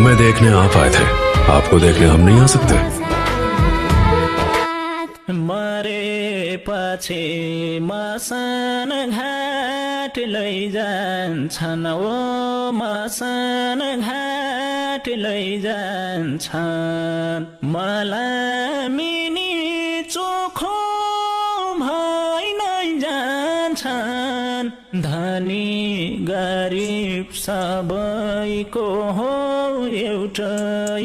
हमें देखने आप आए थे, आपको देखने हम नहीं आ सकते। मरेपछि मसान घाट लैजान्छन् ओ मसान घाट लैजान्छन् मलामिनी चोखो भइ नै जान्छन् धनी गरिब सबैको हो एउटै